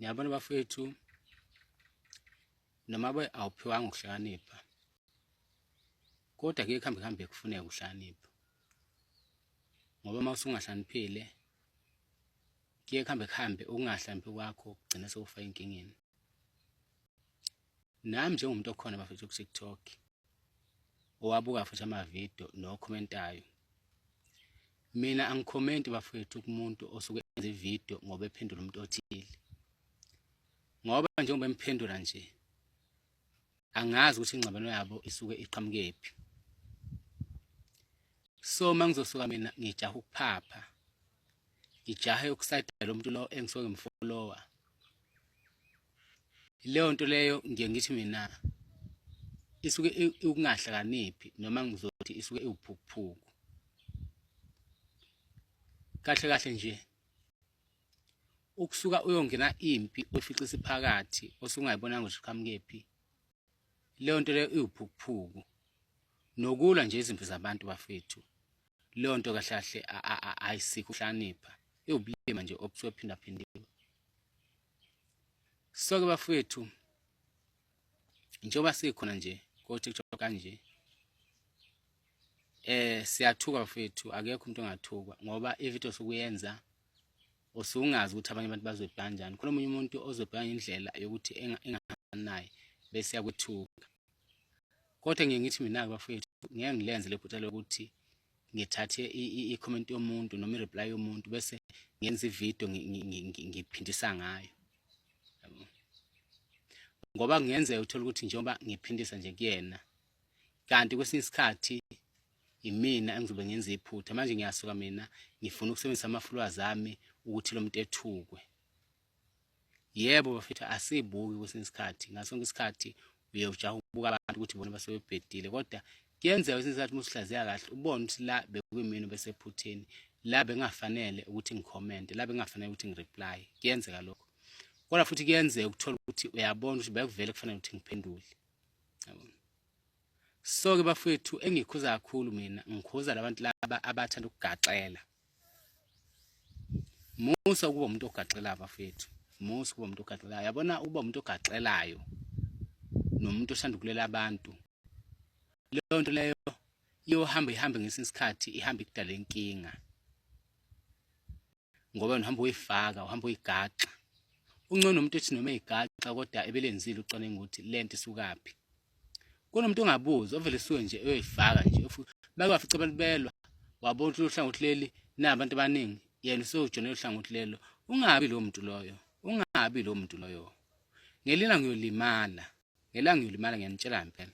Niyabona bafethu, noma be awuphiwanga ukuhlakanipha, kodwa kuye kuhambe kuhambe kufuneka ukuhlakanipha, ngoba uma usungahlaniphile kuye kuhambe kuhambe ukungahlaniphhi kwakho kugcina sewufa enkingeni. Nami njengomuntu okhona bafethu ku-TikTok owabuka futhi amavidiyo nokhomentayo, mina angikhomenti bafethu kumuntu osuke enza ividiyo ngoba ephendula umuntu othile, ngoba njengoba emphendula nje angazi ukuthi ingxabano yabo isuke iqhamukephi. So uma ngizosuka mina ngijaha ukuphapha, ngijahe ukusayida lo muntu lo engisuke ngimfollowa, leyo nto leyo ngiye ngithi mina isuke iwukungahlakaniphi, noma ngizothi isuke iwuphukuphuku. Kahle kahle nje ukusuka uyongena impi oyifica isiphakathi osungayibonanga ukuthi iqhamukephi, leyo nto leyo iwuphukuphuku. Nokulwa nje izimpi zabantu bafethu, leyo nto kahle kahle ayisikho ukuhlakanipha, iwubulima nje obusuke buphindaphindiwe. So-ke bafowethu, njengoba sikhona nje ko-TikTok kanje, siyathuka bafowethu, akekho umuntu ongathukwa ngoba ividiyo sokuyenza usungazi ukuthi abanye abantu bazoyibheka kanjani. Khona omunye umuntu ozobheka ngendlela yokuthi engahambani naye bese yakwethuka. Kodwa ngiye ngithi mina-ke bafowethu, ngeke ngilenze le phutha lokuthi ngithathe i-comment yomuntu noma i-reply yomuntu bese ngenza ividiyo ngiphindisa ngayo, ngoba kungenzeka uthole ukuthi njengoba ngiphindisa nje kuyena, kanti kwesinye isikhathi imina engizobe ngenza iphutha. Manje ngiyasuka mina ngifuna ukusebenzisa ama-followers ami ukuthi lo muntu ethukwe. Yebo bafethu, asibuki kwesinye isikhathi, ngaso sonke isikhathi uye ujaha ukubuka abantu ukuthi bona basebebhedile, kodwa kuyenzeka kwesinye isikhathi uma usihlaziya kahle ubone ukuthi la bekuyimina besephutheni, la bengafanele ukuthi ngikhomente, la bengafanele ukuthi ngireply. Kuyenzeka lokho, kodwa futhi kuyenzeka ukuthola ukuthi uyabona ukuthi bekuvele kufanele ukuthi ngiphendule. Yabo. So-ke bafethu, engikhuza kakhulu mina, ngikhuza labantu laba abathanda ukugaxela. Musa ukuba umuntu ogaxelayo bafethu, musa ukuba umuntu ogaxelayo. Yabona, ukuba umuntu ogaxelayo nomuntu othanda ukulela abantu, leyo nto leyo iyohamba ihambe ngesinye isikhathi ihambe ikudala inkinga, ngoba wena uhamba uyifaka, uhamba uyigaxa. Ungcono umuntu ethi noma eyigaxa kodwa ebelenzile ucwaningo ukuthi lento isukaphi. Kunomuntu ongabuzi ovele esuke nje eyoyifaka nje, bake bafica abantu belwa, wabona ukuthi uhlangothi leli nabantu abaningi, yena usewujonela uhlangothi lelo. Ungabi lowo muntu loyo, ungabi lowo muntu loyo. Ngelina ngiyolimala, ngelanga ngiyolimala, ngiyanitshela ngempela.